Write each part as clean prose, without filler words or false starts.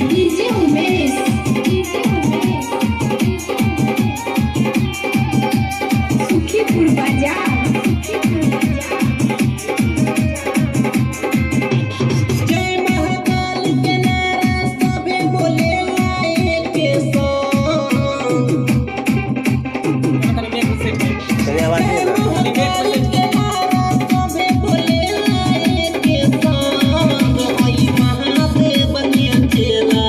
DJ Umesh, DJ Umesh, Sukhipur बाजार, सुखीपुर बाजार। जय महाकाल के नारा सभे बोलेला एके संग। जय महाकाल के नारा सभे बोलेला एके संग। हई महादेव के चेला,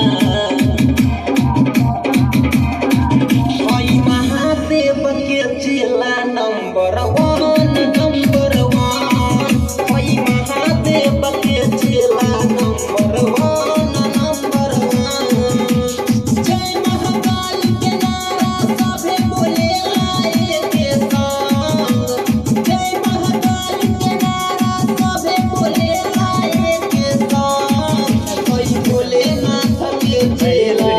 हई महादेव के चेला नंबर वन, नंबर वन। हई महादेव के चेला नंबर वन, नंबर वन। जय महाकाल के नारा सभे बोलेला एके संग। जय महाकाल के नारा सभे बोलेला एके संग। हई भोलेनाथ के चेला,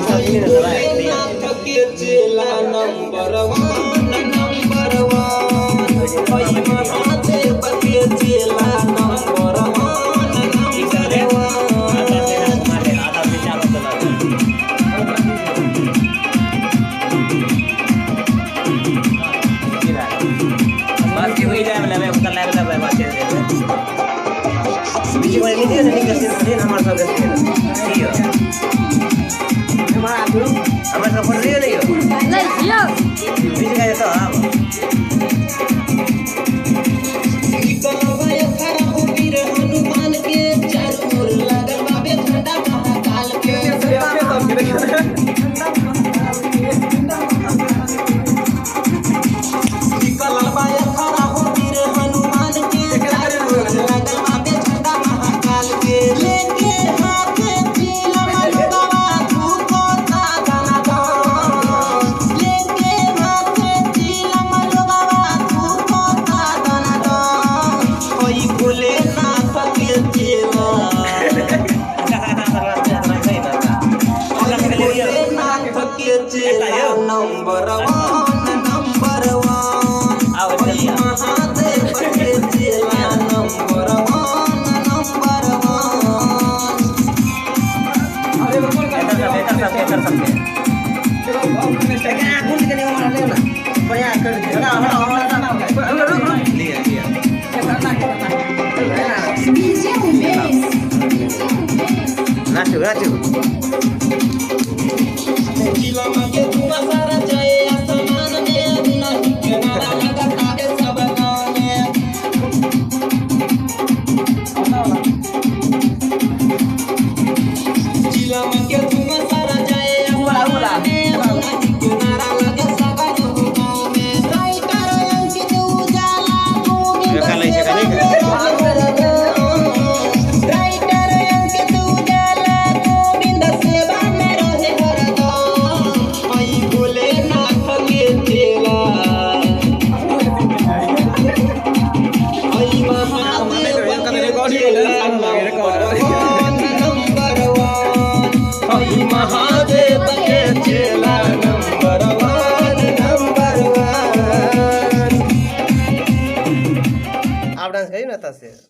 हई भोलेनाथ के चेला नंबर वन, नंबर वन। हई महादेव के चेला नंबर वन, नंबर वन। सुखीपुर बाजार। निकलवा खड़ा हो वीर हनुमान के, चारों ओर लागल बाबे झंडा महाकाल के। निकलवा खड़ा हो वीर हनुमान के, चारों ओर लागल बाबे झंडा महाकाल के। लेके हाथ चीला मलुगवा धूपोता धनाधन। लेके हाथ चीला मलुगवा धूपोता धनाधन। हई भोलेनाथ के चेला, हई भोलेनाथ के चेला नंबर वन, नंबर वन। हई महादेव के चेला नंबर वन, नंबर वन। DJ Umesh, DJ Umesh, नाचू नाचू। जिलामा के धुआं सारा जाए आसमान में, नहीं के नारा लगाता है सब गाँव में। जिलामा के धुआं सारा जाए आसमान में, नहीं के नारा लगे सब गाँव में। राइटर अंकित उजाला गोविंद सेवा में रहे, राइटर अंकित उजाला गोविंद सेवा में रहे हरदम। हई भोलेनाथ के चेला, हई महादेव के चेला नंबर वन, नंबर वन। हई महादेव के चेला नंबर वन, नंबर वन। आप डांस करिए ना से।